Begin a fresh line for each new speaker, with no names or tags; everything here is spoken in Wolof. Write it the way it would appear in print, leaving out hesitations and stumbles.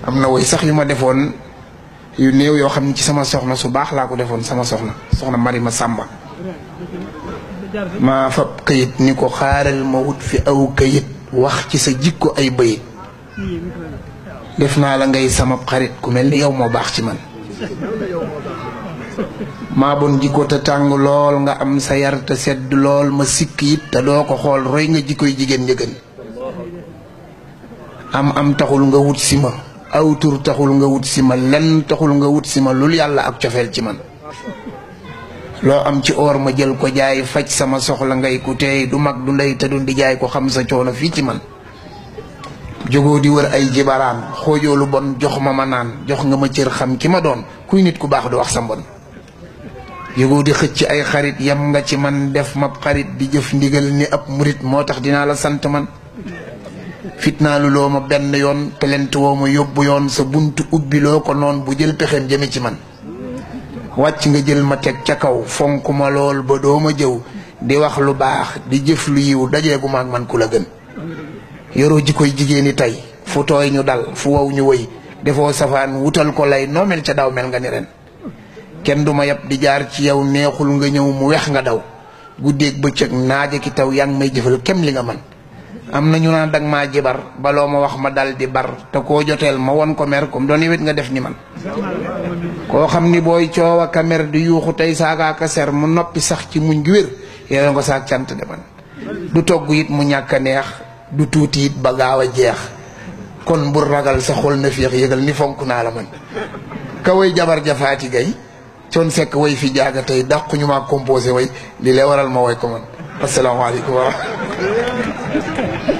am na woy sax yu ma defoon yu néew yoo xam ne ci sama soxna su baax laa ko defoon sama soxna Marima Sàmba maa fab kayit ni ko xaaral ma wut fi aw kayit wax ci sa jikko ay bayit def naa la ngay sama xarit ku mel ni yow moo baax ci man maa bon jikko te tàng lool nga am sa yar te sedd lool ma sikk it te doo ko xool roy nga jikkoy jigéen njëgën am taxul nga wut si ma aw tur taxul nga wut si ma lenn taxul nga wut si ma lul yàlla ak cofeel ci man loo am ci or ma jël ko jaay faj sama soxla ngay ku teey du mag du ndey te du di jaay ko xam sa coono fii ci man jógoo di wër ay jibaraan xoojoo lu bon jox ma naan jox nga ma cër xam ki ma doon kuy nit ku baax du wax sa mbon jógoo di xëcc ay xarit yam nga ci man def ma xarit di jëf ndigal ni ab murit moo tax dinaa la sant man fitnaalu loo ma benn yoon pelent woo ma yóbbu yoon sa buntu ubbi loo ko noon bu jël pexeem jëme ci man wàcc nga jël ma teg ca kaw fonk ma lool ba doo ma jëw di wax lu baax di jëf lu yiw dajeegu ma ak man ku la gën yoroo ji koy jigéeni tey fu tooy ñu dal fu wow ñu wëy defoo safaan wutal ko lay noo mel ca daw mel nga ni ren kenn du ma yab di jaar ci yow neexul nga ñëw mu wex nga daw guddeeg bëccëg naaje ki taw yaa ngi may jëfal kem li nga man am na ñu naan dag maa jibar baloo ma wax ma dal di bar te koo joteel ma won ko mer comme doon yewet nga def ni man koo xam ni booy coow a mer di yuuxu tey saagaaka ser mu noppi sax ci muñ gi wér yéen ko saak cant de man du togg it mu ñàkk a neex du tuuti it ba gaaw a jeex kon bu ragal sa xol na féex yëgal ni fonk naa la man ka way jabar jafaati gay coon fekk way fi jaaga tey dàqu ñu maa composé way li lay waral ma way ko man asalaamaaleykum wa rahmatulah